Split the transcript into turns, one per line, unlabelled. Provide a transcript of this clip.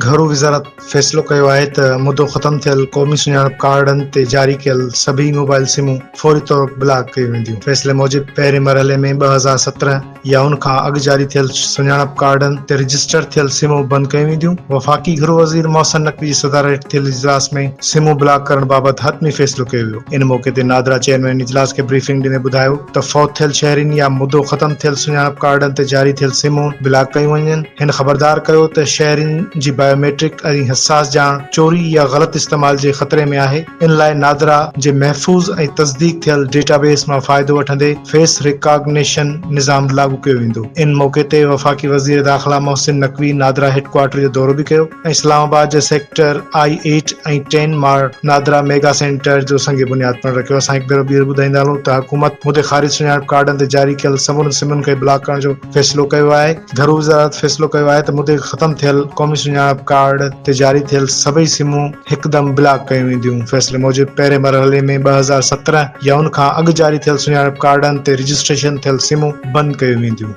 گهرو وزارت فيصلو ڪيو آهي ته مدو ختم ٿيل قومي سڃاڻپ ڪارڊن تي جاري ڪيل سڀئي موبائل سمون فوري طور بلاڪ ڪيون وينديون. فيصلي موجب پهرين مرحلي ۾ 2017 يا ان کان اڳ جاري ٿيل سڃاڻپ ڪارڊن تي رجسٽر ٿيل سمون بند ڪيون وينديون. وفاقي گهرو وزير محسن نقوي جي صدارت هيٺ ٿيل اجلاس ۾ سمون بلاڪ ڪرڻ بابت حتمي فيصلو ڪيو ويو. ان موقعي تي نادرا چيئرمين اجلاس کي بريفنگ ڏيندي ٻڌايو ته فوت ٿيل شهرين يا مدو ختم ٿيل سڃاڻپ ڪارڊن تي جاري ٿيل سمون بلاڪ ڪيون وڃن. هن خبردار ڪيو ته شهرين جي بايوميٽرڪ ۽ حساس ڄاڻ چوري يا غلط استعمال جي خطري ۾ آهي، ان لاء نادرا جي محفوظ ۽ تصديق ٿيل ڊيٽا بيس مان فائدو وٺندي فيس ريڪاگنيشن نظام لاڳو ڪيو ويندو. ان موقعي تي وفاقي وزير داخلا محسن نقوي نادرا هيڊڪوارٽر جو دورو به ڪيو. ۽ اسلام آباد جي سيڪٽر I eight ۽ ten مان نادرا ميگا سينٽر جو سنگ بنياد پڻ رکيو. اسان هڪ ڀيرو ٻيهر ٻڌائيندا هلون ته حڪومت مدي خارج سڃاڻپ ڪارڊن تي جاري ڪيل سمورن سمن کي بلاڪ ڪرڻ جو فيصلو ڪيو آهي. گهرو وزارت فيصلو ڪيو آهي ته مدي ختم ٿيل قومي سڃاڻپ ڪارڊ تي جاري ٿيل سڀئي سمون هڪدم بلاڪ ڪيون وينديون. فيصلي موجب پهرين مرحلي ۾ 2017 يا ان کان اڳ جاري ٿيل سڃاڻپ ڪارڊن تي رجسٽريشن ٿيل سمون بند ڪيون وينديون.